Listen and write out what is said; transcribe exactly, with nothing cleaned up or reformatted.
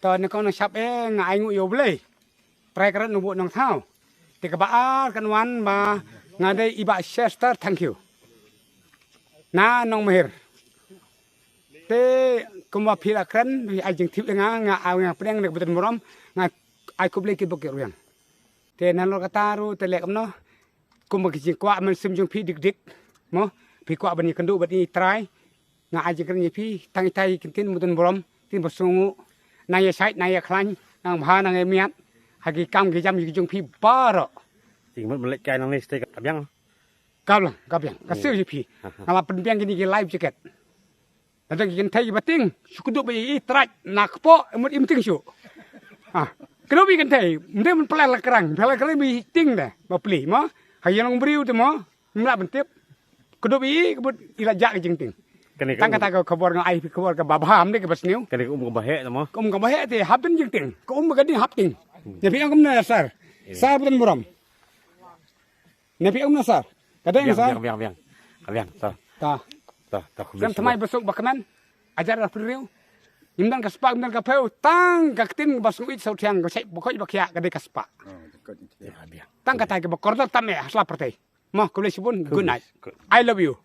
To, ne kong nang shap e, nga ai nguh ïa U Blei. Trai kren u buh nang thaw. Te kaba ar kan wan ba nga dei i Bah Chester, thank you. Na Nongmahir. Te kumba phi la kren, phi ai jingtip ïa nga, nga ai nga pdeng na ka button burom, nga ai khublei ki bok ki riang. Te nalor kata ruh te leh kumno. Kumba ki jingkwah mynsiem jong phi dik dik. Mo, phi kwah ban ïakynduh bad i Trai. Nga ai jingkren ïa phi, tang itai ki ktien mutton burom, ktien ba sngewnguh. Nang ïa shait, nang ïa khlaiñ, nang bha, nang ïa miat. Ha ki kam ki jam ki jong phi baroh. Ting mut mlek kai nang ni stay ka biang. Ka biang, ka biang. Ka siew ïa phi. Nga la pynbiang kine ki life jacket. Lada ki kynthei ba ting, shu kdup ba i Trai na kpoh, mut im ting shu. Ha. Kdup i kynthei, mdei mut pynleh la krang, pynleh la krang ba i ting de, ba pli mo. Ha ïa long briew te mo, mla ban tip. Kdup i, kbut i la jak jingting. Kane ka Tang um kata ka khubor nga ai phi khubor kaba bha, mdei kaba sniew. Kane ka um kaba heh te mo. Ka um kaba heh te, hap ban jingting. Ka um ka ding hap ting. Ne phi ong kumne sir. Sir button burom. Ne phi ong kumne sir. Ka dei Biang, sir. biang, biang, biang. Ka biang, to. Ta. To, to, khublei Kan shibun. Thymmai ba suk ba kmen. Ajar da pyrriu. Ngim don ka spah, ngim don ka phew, tang ka ktien ba sngew ïeit saw thiang, ka shait ba khoit ba khiah, ka dei ka spah. Ïa, biang. Tang kata kaba kordor tam eh ha sla pyrthei. Mo, khublei shibun. Good night. Good. I love you.